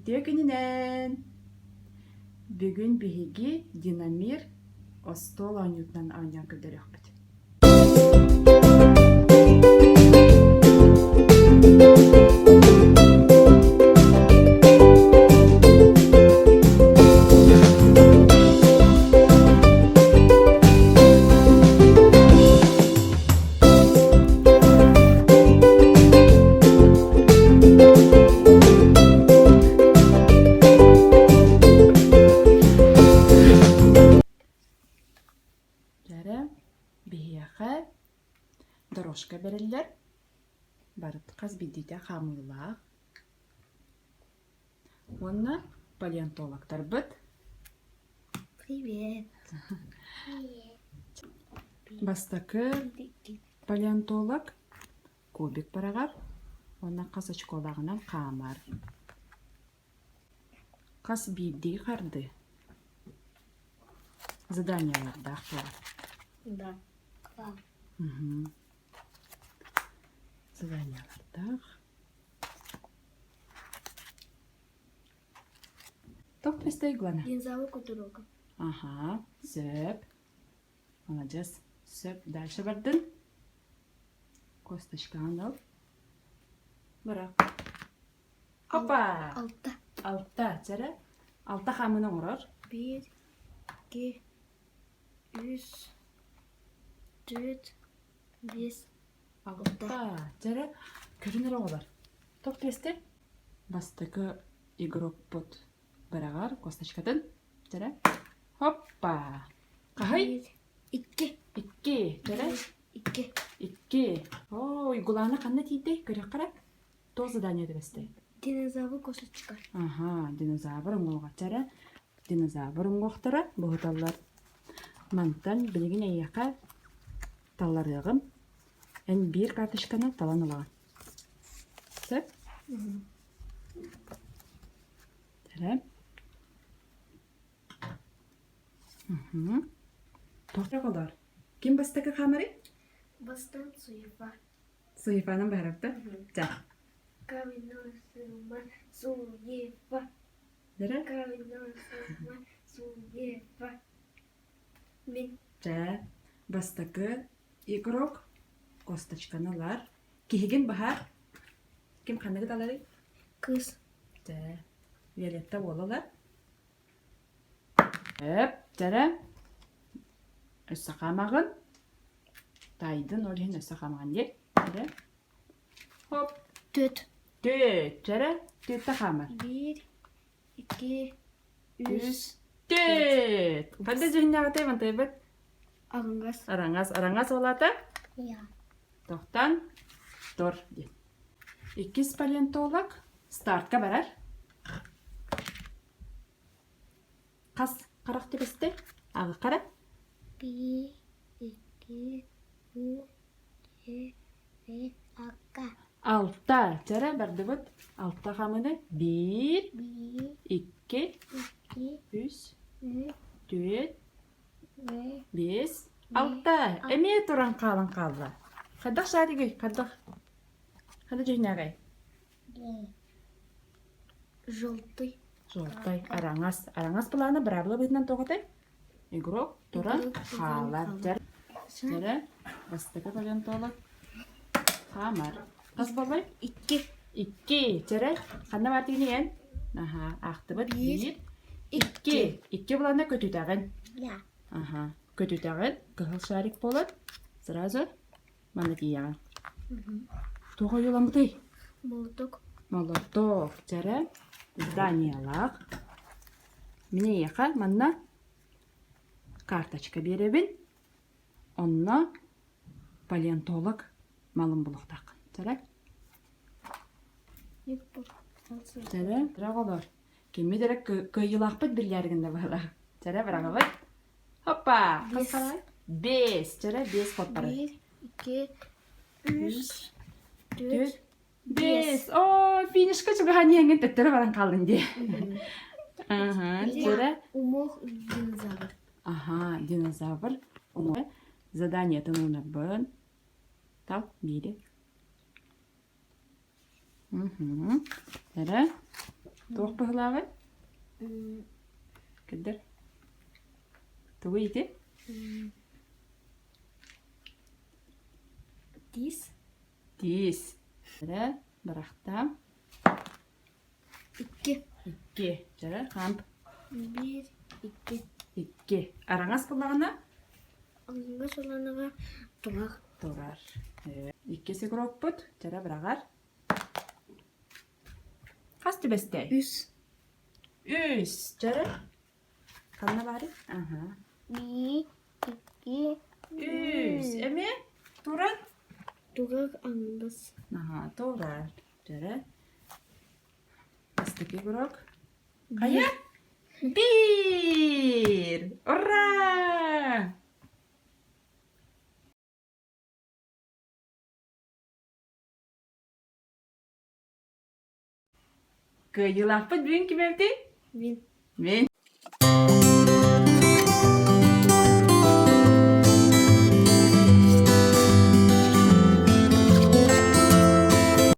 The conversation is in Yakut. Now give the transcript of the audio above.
Үтүө күнүнэн! Бүгүн биһиги Динамир остуол оонньуутунан оонньоон көрдөрүөхпүт. Дьэрэ, биһиэхэ дорожка бэриллэр, барыта хас биирдиитэ хаамыылаах уонна палеонтологтарбыт Привет. Бастакы палеонтолог кубик быраҕар уонна хас очколааҕынан хаамар. Хас биирдии хардыы заданиелардаах буолар. Да. Заданиелардаах. Топ пестэй Глана. Динозавр кутуруга. Аха, сөп. Маладьыас. Сөп. Дальше бардын. Косточкаҕын ыл. Бырах. Опа! Алта. Алта. Чэрэ. Алта хаамыыны оҥорор. Биир, икки, үс, түөрт, биэс, Алта. Чэрэ. Көрүн эрэ оҕолор. Топ түөстэ. Бастакы игрокпут быраҕар косточкатын. Чэрэ. Хоппа! Хаһый? Икки. Икки. Чэрэ. Икки. Икки. Оо, Уйгулаана ханна тиийдэй? Көрүөххэ эрэ. Туох задание түбэстэй? Динозавр косточка. Аха, динозавр уҥуоҕа. Чэрэ. Динозавр уҥуохтара буһуталлар. Мантан билигин эйиэхэ талларыаҕым. Эн биир карточканы талан ылаҕын. Сөп? Эрэ. Туох оҕолор? Ким бастакы хаамарый? Бастаан Суефа. Суефанан баһарабыта? Ча. Каменная сыма Суефа. Дара? Каменная сыма Суефа. Мин. Чэ, бастакы игрок косточканы ылар. Киһигин баһар. Ким ханныгы таларый? Кыыс. Чэ, Виолетта уола ылар. Эп, чэрэ. Өссө хаамаҕын. Таайдын, ол иһин өссө хаамаҕын диэ. Чэрэ. Хоп. Түөрт. Түөрт. Чэрэ. Түөртэ хаамар. Биир, икки, үс, Түөрт. Ханна дьүһүннээҕитэй мантайбыт? Араҥас. Араҥас. Араҥас уолата? Тохтон тур диэн. Иккис палеонтолог стартка барар. Хас харах түбэстэ? Аҕа хара? Биир, икки, үс, түөрт, бэс, алта. Алта. Чэрэ бардыбыт. Алта хамыны. Биир, Биир, икки, икки, үс, үс, түөрт, бэс, Биэс, алта. Эмиэ туран хаалан хаалла. Хайдах шаригый? Хайдах? Хайдах дьүһүнээҕэй? Желтый. Желтый. Араҥас. Араҥас былаана быраабыла быһыытынан туох этэй? Игрок туран хаалар. Дьэрэ. Бастакы палеонтолог. Хаамар. Хас буоллай? Икки. Икки. Чэрэ. Ханна баар тигини эн? Аха, аахтыбыт. Биир. Икки. Икки былаана көтүтэҕин. Аха. Көтүтэҕин. Кыһыл шарик буолар. Сразу манна тиийэҕин. Туох ойууламмытый? Молоток. Молоток. Чэрэ. Зданиялаах. Мин эйиэхэ манна карточка биэрэбин. Онно палеонтолог малын булуохтааххын. Чэрэ. Чэрэ, оҕолор, киммит эрэ кыайыылаахпыт биллээри гынна быһыылаах. Чэрэ, быраҕабыт. Хоппа! Хас хараҕай? Биэс. Чэрэ, биэс хоппары. Биир, икки, үс, түөрт, Биэс. Оо, финишка чугаһан иһэҥҥин төттөрү баран хааллыҥ дии. Аха, чэрэ. Умуох динозавр. Аха, динозавр. Заданиетын уунарбын. Тал, биири. Эрэ. Туох быһылааҕый? Кырдыр. Тугуй ити? Тиис. Тиис. Эрэ, бырахтам. Икки. Икки. Дьэ, хамп. Биир, икки. Икки. Араҥас буллаҕына? Араҥас буллаҕына турар. Турар. Иккис игрокпут. Дьэрэ быраҕар. Хас түбэстэй? Үс. Үс. Дьэрэ. Ханна баарый? Аха. Биир, икки, Үс. Эмиэ турар? Турар аҥардас. Аха, турар. Дьэрэ. Бастакы игрок. Хайа? Биир! Ура! Кыайыылаахпыт бүгүн ким эбитий? Мин. Мин.